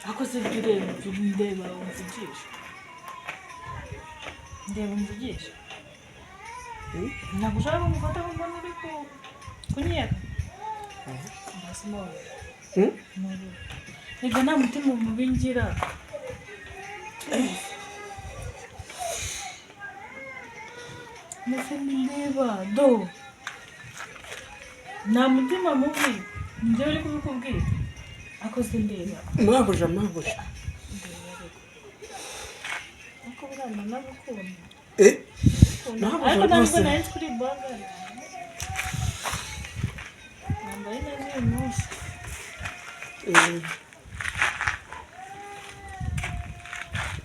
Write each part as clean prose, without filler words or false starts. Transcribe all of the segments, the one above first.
Ako se jya ureba, ndeba umvugisha, ndeba umvugisha. Ntabwo ushaka kumufata ngo mbone uri kunyiyaka. Mbese mbabarira. Mbabarira. Reka, nta mutima mubi ngira. Mbese ndeba do, nta mutima mubi, njyewe uri kubikubwira. Ako se ndeba. Mabuja, mabuja. Ndeba ariko, ariko bwana nagukunda. Mabuja. Ariko ntabwo Rwose. Nari nzi kuri bagari nambaye neza uyu munsi.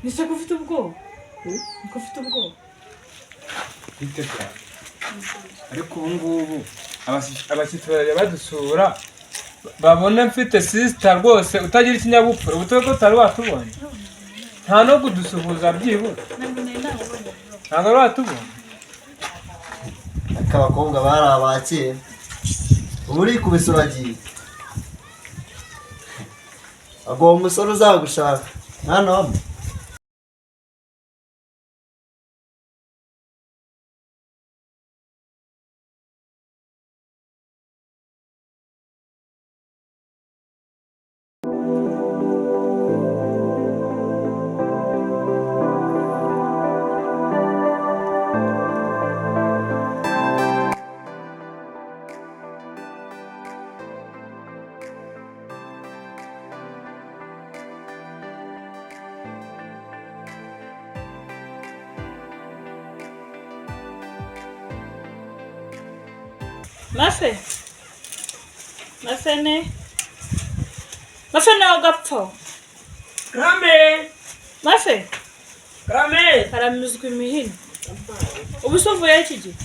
Nise ko ufite ubwoba? Niko ufite ubwoba? Bite cyane, ariko ubu ngubu abashyitsi barajya badusura babona mfite sister rwose utagira ikinyabupfura. Ubu twe ko utari watubonye, nta no kudusuhuza byibura? Ntabwo nari nababonye, bro. Ntabwo wari watubonye. Ariko abakobwa bari abakera, ubu urikubise uragiye. Agomba umusore uzagushaka mwana wa mama. Mafe, mafene, mafe, nawe ugapfa. Karame. Mafe. Karame. Karamizwa imihini. Ubu se uvuyeho iki gihe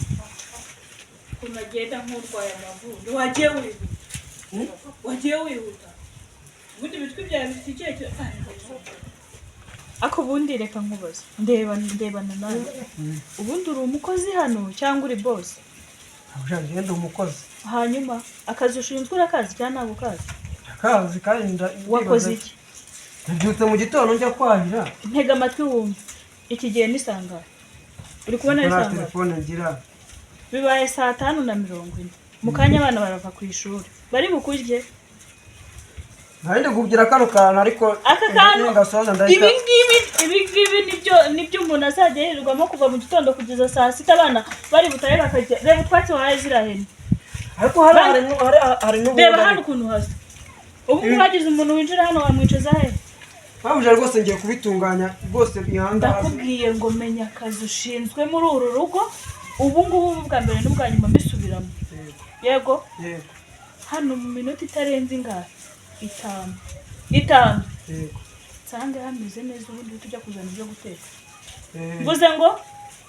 ukuntu agenda nk'urwaye amavunja? Wagiye wihuta, wagiye wihuta. Ubundi ibitwi byawe bifite ikihe kibazo? Ako ubundi reka nkubaze, ndeba, ndebana nawe. Ubundi uri umukozi hano cyangwa uri boss? Mabuja, njyewe ndi umukozi. Hanyuma akazi ushinzwe urakazi cyangwa ntabwo ukazi? Akazi kandi Wakoze iki? Nabyutse mu gitondo njya kwahira. Ntega amatwi wumve. Iki gihe ni sangahe? Uri kubona ari Nta sangahe? telefone ngira. Bibaye 5:40. Mu kanya abana barava ku ishuri, bari bukurye. Nari ndi kugira kano kantu, ariko Aka kantu? Ngasoza ndahita. Ibi ngibi nibyo umuntu azajya yirirwamo kuva mu gitondo kugeza saa sita, abana bari butahe bakajya. Reba utwatsi wahaye ziriya hene. Ariko hari n'ubundi. Reba hano ukuntu hasa. Ubu ngubu hagize umuntu winjira hano, wamwicaza he? Mabuja, rwose ngiye kubitunganya rwose bihanga. Ndakubwiye ngo menya akazi ushinzwe muri uru rugo. Ubu ngubu bwa mbere n'ubwa nyuma mbisubiramo. Yego. Yego. Hano mu minota itarenze ingahe? Itanu, itanu. Yego. Nsange hameze neza, ubundi uhite ujya kuzana ibyo guteka. Eh, Mvuze ngo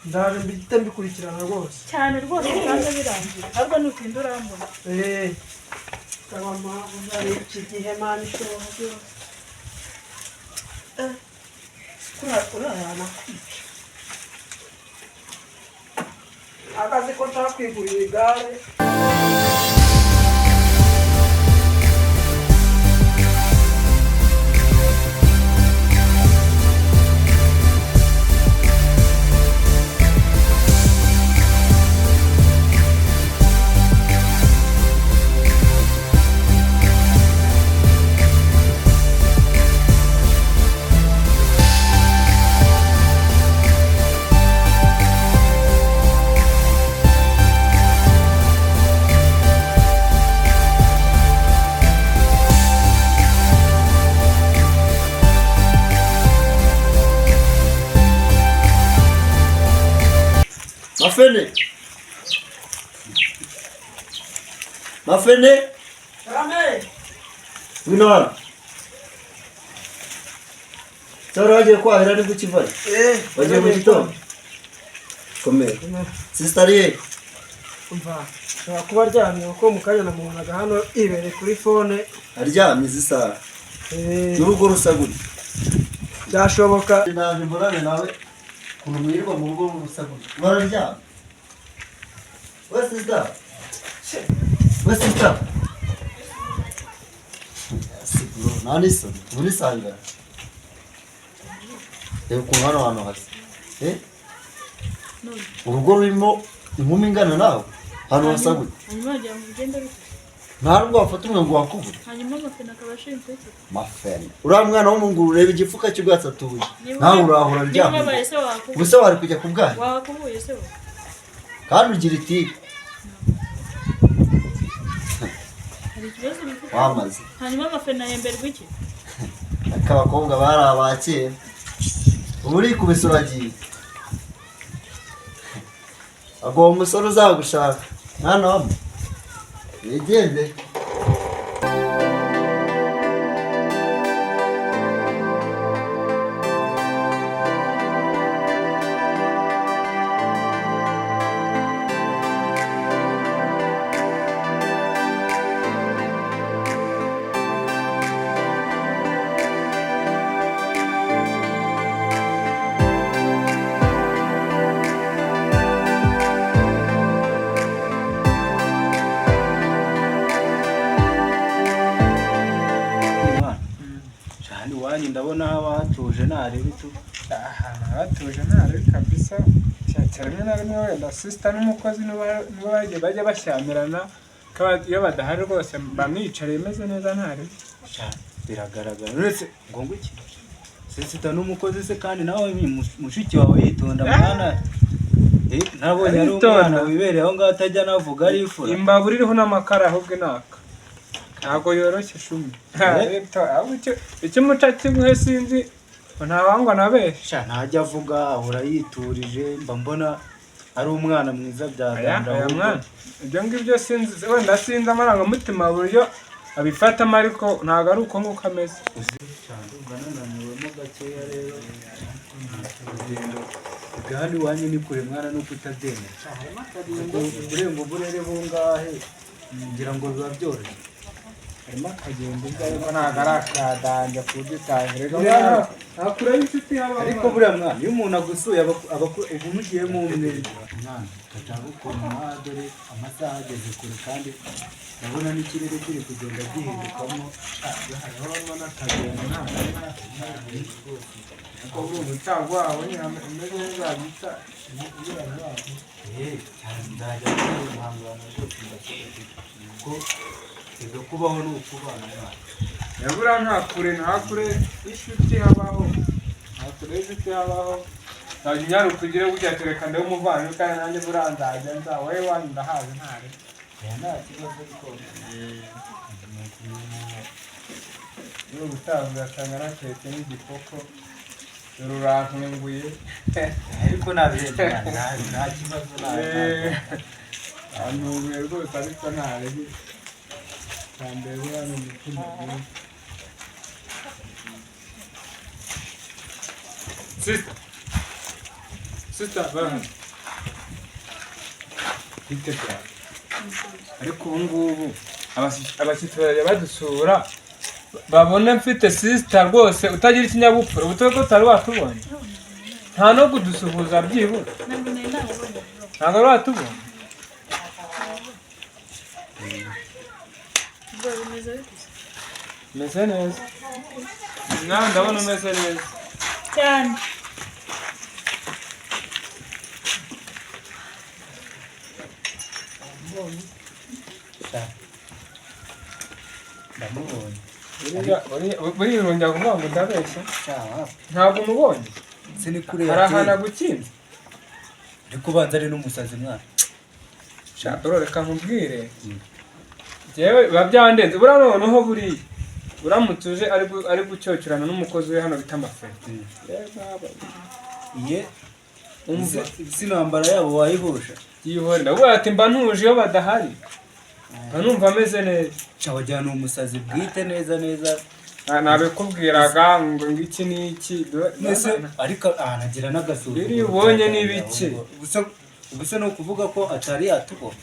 ndaje mbihite mbikurikirana rwose. Cyane rwose, usanga birangiye. Ahubwo nutinda urambona. Eh, kaba mabuja, iki gihe Mana ishobora byose. Eh, urarana kwica akazi ko nshaka kwigurira igare. Mafene, mafene. Karame. Ngwino hano. Cyangwa wagiye kwahira nibwo ukivayo? Eh. Wagiye mu gitondo. Komera. Sister ari he? Umva, ashobora kuba aryamye kuko mu kanya namubonaga hano ibereye kuri phone. Aryamye izi saha? Eh. N'urugo rusa gutya? Byashoboka. Naje mbonane nawe, ukuntu mwirirwa mu rugo rusa gutya bararyamye. We sister, we sister. Si bro. Nta n'isoni, ubu ni sangara. Reba ukuntu hano hantu hasa. Eh? None Urugo rurimo inkumi ingana nawe, ahantu hasa gute? Hanyuma wagira ngo ugende bite? Nta nubwo wafata umwe ngo wakubure. Hanyuma amafena akaba ashinzwe iki? Mafene. Uriya mwana w'umunguru, ureba igifuka cy'ubwatsi atuye. Nawe urahora Niba aryamye. ubabaye se wakubuye? Ubuse wari kujya ku bwayi? Wakubuye se wowe? Kandi ugira itiku. Hari ikibazo bifite? Wamaze. Hanyuma amafena ahemberwa iki? Ariko abakobwa bari abakera. Ubu urikubise uragiye. Agomba umusore uzagushaka. Mwana wa mama. Wigendere. Mwana, cyane iwanyu ndabona haba hatuje, ntareba itu. Ahantu hatuje ntari kabisa. Cyane rimwe na rimwe wenda sister n'umukozi nibo nibo bagiye bajya bashyamirana ko iyo badahari rwose bamwicariye imeze neza ntari. Cyane biragaragara, uretse ngo iki sister n'umukozi se, kandi nawe ni mushiki wawe yitonda mwana. Eh, nabonye ari Aritonda. umwana wibereye aho ngaho atajya anavuga, arifura. Imbabura iriho n'amakara, ahubwo inaka ntabwo yoroshye shumi. Ahubwo icyo umuca kimwe sinzi ngo ntawangwa na benshi. Sha, ntajya avuga, ahora yiturije, mba mbona ari umwana mwiza Aya byaganda. aya mwana, ibyo ngibyo sinzi, wenda sinzi amarangamutima buryo abifatamo, ariko ntabwo ari uko nguko ameze. Ndumva nananiwemo gakeya rero, urugendo rwa hano iwanyu ni kure mwana, nuko utabyemera. Urenga uburere bungahe ngira ngo biba byoroshye. Harimo akagenda ubwo, ariko ntabwo ari akadanja ku buryo utaherega nta kure y'inshuti habaho. Ariko buriya mwana, iyo umuntu agusuye uba umugiyemo umwenda mwana, ugashaka ukuntu mwa, dore amasaha ageze kure kandi ndabona n'ikirere kiri kugenda gihindukamo. Harimo n'akagenda, ntabwo ari akadanja kuko urumva utagwa wabonye umeze neza bita. Eh, cyane nzajya kwihangana rwose, ndakubwira kuko reka kubaho ni ukubana mwana. Nyabura nta kure y'inshuti habaho, nta kure y'inshuti habaho. Ntabwo inyaruka ugire gutya, tereka ndebe umuvandimwe, kandi nanjye buriya nzajya nza wowe wanyu ndahazi ntare. Oya, nta kibazo ariko. Niba ubutaha ugasanga natetse n'igikoko, dore urantunguye. Ariko nabirenze mwana, nta kibazo Antunguye rwose, ariko ntarebe cya mbere buriya ni umutima mwiza. Sister, sister, bana bite byawe? Ariko ubu ngubu abashyitsi barajya badusura babona mfite sister rwose utagira ikinyabupfura. Ubu ko utari watubonye, nta no kudusuhuza byibura. Ntabwo nari nababonye bro. Ntabwo wari watubonye. Bro, bimeze bite se? Umeze neza nawe, ndabona umeze neza. Cyane. Ndamubonye. Buriya urongera kuvuga ngo ndabeshya. Cyaha. Ntabwo umubonye. Se ni kure Hari ahantu yateye? agukinze. Ariko ubanza ari n'umusazi mwana. Sha bro, reka nkubwire, njyewe biba byandenze. Buriya noneho buriya uramutse uje ari gucyocyurana n'umukozi we hano bita Amafere. Iye. Umva. Si intambara yabo wayihosha? Yihorera, ndavuga ati mba ntuje iyo badahari, mba numva ameze neza. Cya, wajyana umusazi bwite neza neza. Nabikubwiraga ngo iki n'iki. Mbese ariko anagira n'agasuzuguro. Biriya ubonye ni bike. Ubuse ni ukuvuga ko atari yatubona.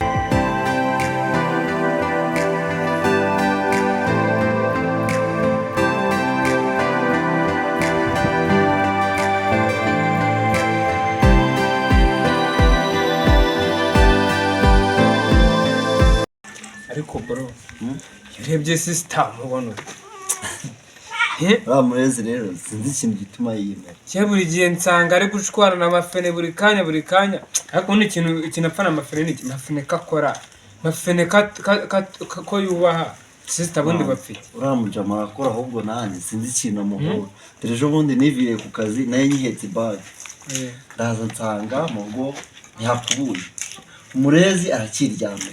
Ariko bro, iyo urebye sister mubona ute? Uriya murezi rero sinzi ikintu gituma yiyemera. Cye buri gihe nsanga ari gushwana na Mafene buri kanya buri kanya, ariko ubundi ikintu apfa na Mafene ni iki? Mafene ko akora, Mafene ko yubaha sister, bundi bapfa iki? Uriya mujama arakora, ahubwo nanjye sinzi ikintu amuhora. Dore ejo bundi niviriye ku kazi nayo nyihetse ibage, ndaza nsanga mu rugo ntihakubuye, umurezi arakiryamye.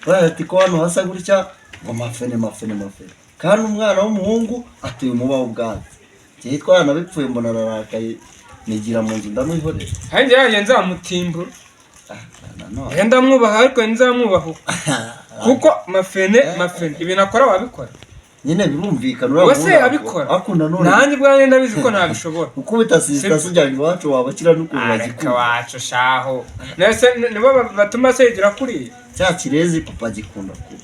Baravuga ati ko hano hasa gutya, ngo Mafene, Mafene, Mafene, kandi umwana w'umuhungu atuye umuba w'ubwatsi. Njyewe twaranabipfuye, mbona ararakaye, nigira mu nzu ndamwihorera. Hanjye yanjye nzamutimbura. Ah, nanone. Njye ndamwubaha, ariko nzamwubaha kuko Mafene ibintu akora wabikora? Nyine birumvikana, uriya Ubwo se muhungu abikora? ariko nanone Nanjye ubwanjye ndabizi ko ntabishobora. gukubita sister sujyanye iwacu wabakira n'ukuntu Areka bagikunda. wacu shaho, nese nibo batuma se yigira kuriya? Cya kirezi papa gikunda kuba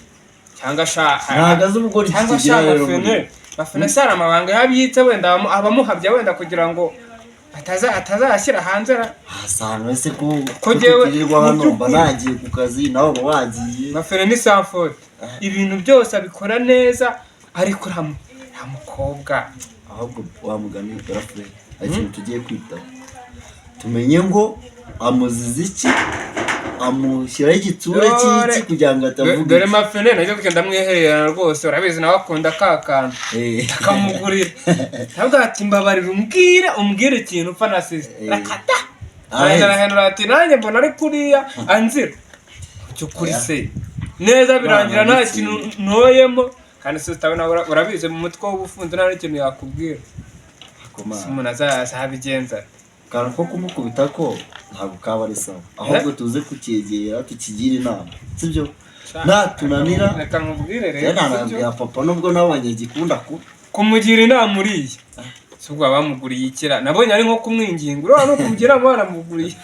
Cyangwa sha ntabwo azi ubwo cyangwa kigira sha rero Mafene buriya. Mafene se hari amabanga yabitse, wenda abamuhabya wenda kugira ngo atazashyira hanze ra. Ahasanga ese ko Ko jyewe tutirirwa mu hano mba by'ukuri- nagiye ku kazi, nawe uba wagiye. Mafene ni sanford, ibintu byose abikora neza, ariko uriya mukobwa. Ahubwo wa mugani garafure, hari ikintu tugiye kwitaho, tumenye ngo amuziza iki, amushyiraho igitsure cy'iki kugira ngo atavuga Dore iki. Mafene najya kugenda ndamwihererana rwose, urabizi nawe akunda ka kantu, akamugurira, ntabwo ati mbabarira umbwire ikintu upfa na sister. Rakata. Aheza. Arahindura ati nanjye mbona ari kuriya anzira cy'ukuri se neza, birangira nta Bana kintu ntoyemo, kandi sister we nawe urabizi mu mutwe w'ubufunze nta n'ikintu yakubwira. Koma. Se umuntu azabigenza ate? Akantu ko kumukubita ko ntabwo kaba ari sawa, ahubwo tuze kucyegera tukigire inama, sibyo? Natunanira Reka nkubwire rero rero, sibyo? nanabwira papa, nubwo nabonye gikunda kuba Kumugira inama uriya si ubwo bamuguriye ikira, nabonye ari nko kumwinginga, uriya ni ukumugira inama baramuguriye.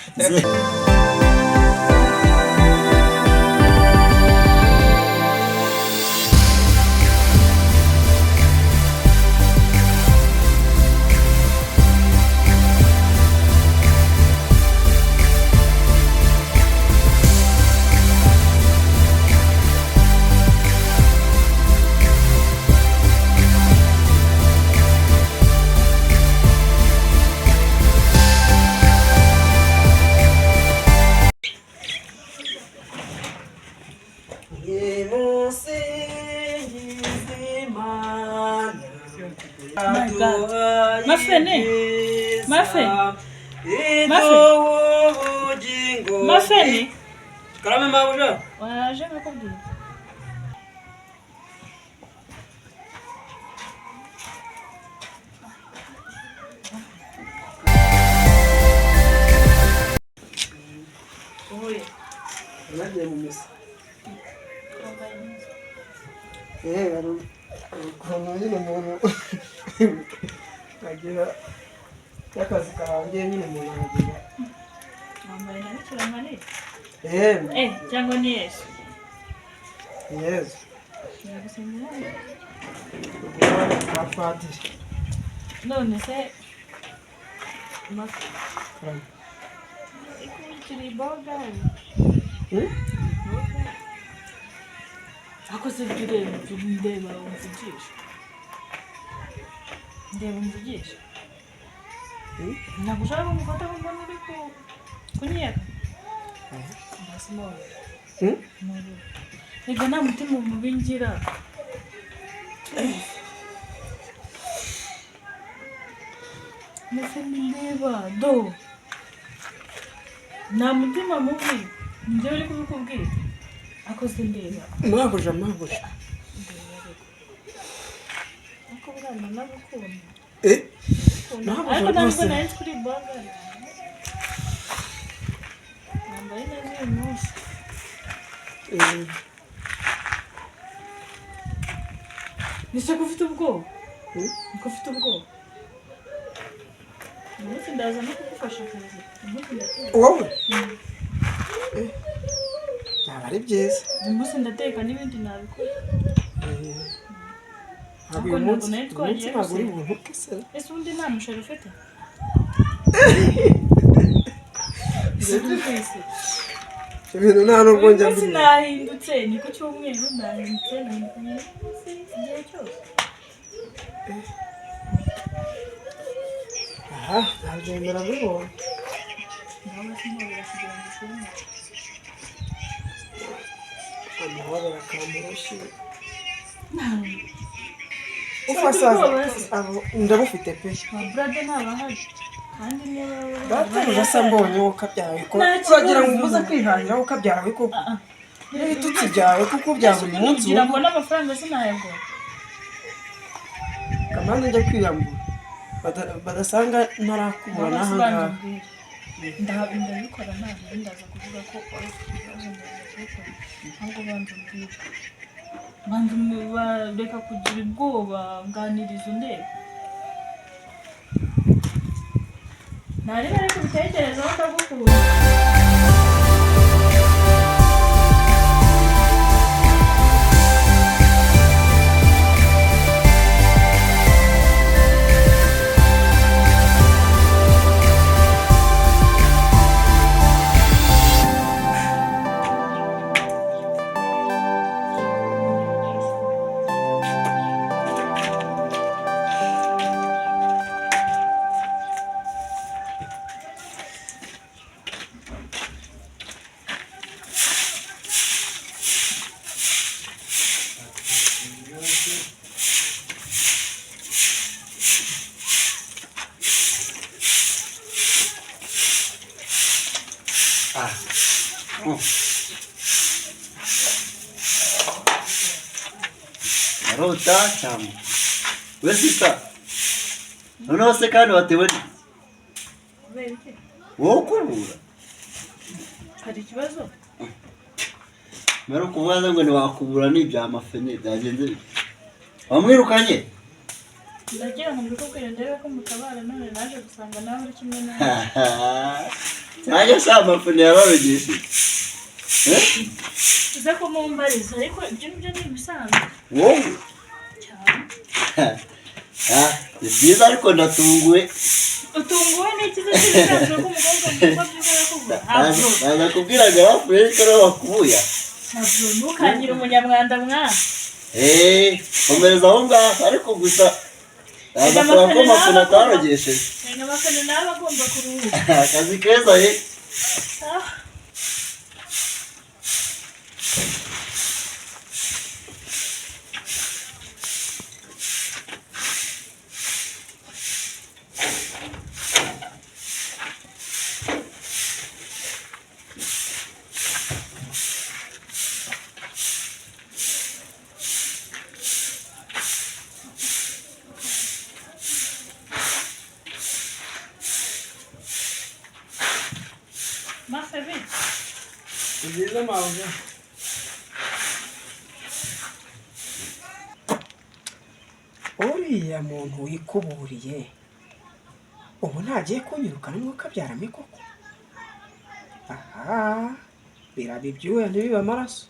My God. Mafene. Mafe. Mafe. Mafene. Karame mabuja. Waje nkakubwira. Oye. Nagiye mu misa. Wambaye neza. Hari ukuntu nyine umuntu agira y'akazi karangiye, nyine umuntu aragira. Wambaye na Bikira Mariya. Eh. Cyangwa ni Yesu? Yezu. Ndagusengera. Ubwo kwa padiri. None se Mafe. Karame. Ikubikira iboga. Hmm? Ako se jya ureba, ndeba umvugisha. Ndeba umvugisha. Ntabwo ushaka kumufata ngo mbone uri kunyiyaka. Mbese mbabarira. Hmm? Mbabarira. Erega nta mutima mubi ngira. Mbese ndeba do. Nta mutima mubi. Njyewe uri kubikubwira. Ako se ndeba. Mabuja, mabuja. Ndeba ariko. Ariko bwana nagukunda. Mabuja Ariko ntabwo rwose. nari nzi kuri bagari. Nambaye neza uyu munsi. Nise ko ufite ubwoba? Niko ufite ubwoba? Uyu munsi ndaza no kugufasha akazi. Uyu munsi ndateka. Wowe? Byaba ari byiza. Uyu munsi ndateka n'ibindi nabikora. Ntabwo uyu Ariko munsi ntabwo nari uyu munsi twagiye ntabwo uri gusenga. buntuke se. Ese ubundi nta musheri ufite? Ese ufite? Ibintu nta nubwo Uyu njya munsi mbimenya. nahindutse, ni ku cyumweru nahindutse, nahindutse igihe cyose. Aha, nabyemera bibonye. Nawe sinobera kugira ngo ushime. Amuhobera akamurushyi. Ufite Ufasaza ubwoba se? abo ndabufite pe. Ba brother ntabahari. Kandi niba Databuja asa mbonye wowe ukabyara ko Nta kibazo. uragira ngo umuze kwihahira wowe ukabyara we koko. N'ibitutsi byawe kuko bya buri munsi kugira ngo wumva. n'amafaranga sinayagura. Kamanzi njya kwiyambura. Badasanga ntarakubura Nawe n'aha se banza ngaha. umbwire. Ndabikora ntabwo ndaza kuvuga ko wari ufite ikibazo, ndaza kubikora. Ahubwo banza umbwire. Banza reka kugira ubwoba, nganiriza undebe. Ntareba ariko ubitekerezaho ndagukunda. Arota cyangwa we sister, noneho se kandi watewe n'iki? Kubera iki? Wowe ukubura. Hari ikibazo? Mbere ukubaza ngo ntiwakubura ni ibya mafene byagenze bite? Wamwirukanye? Ndagira ngo mbikubwire ndebe ko mutabara, none naje gusanga nawe uri kimwe nawe. Cyangwa se amafene yabarogesheje? Eh? Uze kumumbariza ariko ibyo ngibyo ni ibisanzwe Wowe cyane. Ah, ni byiza ariko ndatunguwe. Utunguwe n'ikiza cy'ibisanzwe ko umukobwa mukobwa byuka arakubura? Ntabwo. Naza kubwira garafure ko ariwe wakubuya. Ntabwo, ntukangire umunyamwanda mwana. Eh, komereza aho ngaho ariko gusa naza Reka kureba ko amafene nawe amafene agomba atarogesheje. Reka amafene nawe agomba kuruhuka. Akazi keza ye. Ah. Mafe bite? Ni byiza mabuja. Uriya muntu wikuburiye ubu ntagiye kunyirukana umwuka abyaramo koko. Aha, biraba ibyuya ntibibe amaraso.